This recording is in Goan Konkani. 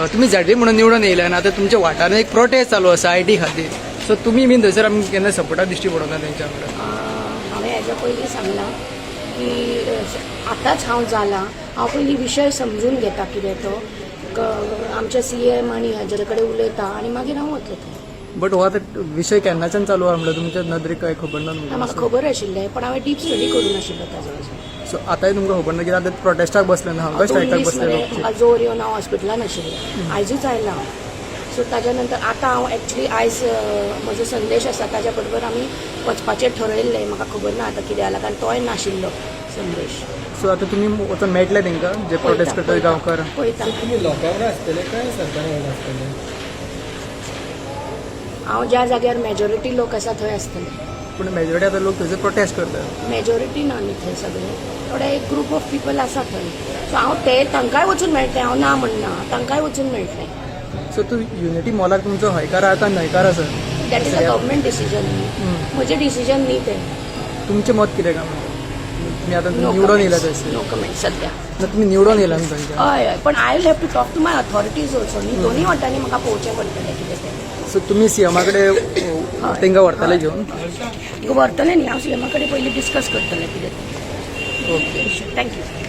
तुमी झेडपी म्हणून निवडून येयले आनी आतां तुमच्या वाठारांत एक प्रोटेस्ट चालू आसा IT खातीर. सो तुमी बीन थंयसर आमी केन्ना सपोर्टाक दिश्टी पडना तेंच्या वांगडा. हांवें हेज्या पयलीं सांगलां की आतांच हांव जालां, हांव पयलीं विशय समजून घेता कितें तो, आमच्या सीएम आनी हाजे कडेन उलयता आनी मागीर हांव वतलें थंय. बट हो आतां विशय केन्नाच्यान चालू आहा म्हणल्यार तुमच्या नदरेक काय खबर ना ना, तुमकां? म्हाका खबर आशिल्लें, पण हांवें डीप स्टडी करूं नाशिल्लो ताजो अजून. सो आतांय तुमकां खबर ना कित्याक आतां प्रोटेस्टाक बसले ना, हांगा 2 स्ट्रायकाक दीस बसले मरे लोक. म्हाका जोर येवन हांव हॉस्पिटलान आशिल्लें, आयजूच आयलां हांव. सो ताज्या नंतर आतां हांव एक्चुली आयज म्हजो संदेश आसा, ताज्या बरोबर आमी वचपाचें ठरयल्लें. म्हाका खबर ना आतां कितें जालां, कारण तोय नाशिल्लो संदेश. सो आतां तुमी वचून मेळटले तांकां जे प्रोटेस्ट करता गांवकार? पळयता. तुमी लोकां वांगडा आसतले काय सरकारा वांगडा आसतले? हांव ज्या जाग्यार मेजॉरिटी लोक आसा थंय आसतले. पूण मेजॉरिटी आतां लोक थंयसर प्रोटेस्ट करतात. मेजॉरिटी ना न्ही थंय सगळे, थोडे एक ग्रूप ऑफ पिपल आसा थंय. सो हांव ते तांकांय वचून मेळटलें, हांव ना म्हणना, तांकांय वचून मेळटलें. सो तूं युनिटी मॉलाक तुमचो हयकार आहा काय न्हयकार आसा? That is a government decision न्ही, म्हजें डिसिजन न्ही तें. तुमचें मत कितें काय म्हणटा? तुमी आतां नो. निवडून येयला थंयसर. नो कमेंट सध्या. ना, तुमी निवडून येयला न्हू थंयच्यान? हय हय, पण I will have to talk to my authorities also न्ही. दोन्ही वाटांनी म्हाका पळोवचें पडटलें कितें तें. सो तुमी सीएमा कडेन तांकां व्हरतले घेवन? व्हरतलें न्ही, हांव सीएमा कडेन पयलीं डिस्कस करतलें कितें तें. ओके. Thank you.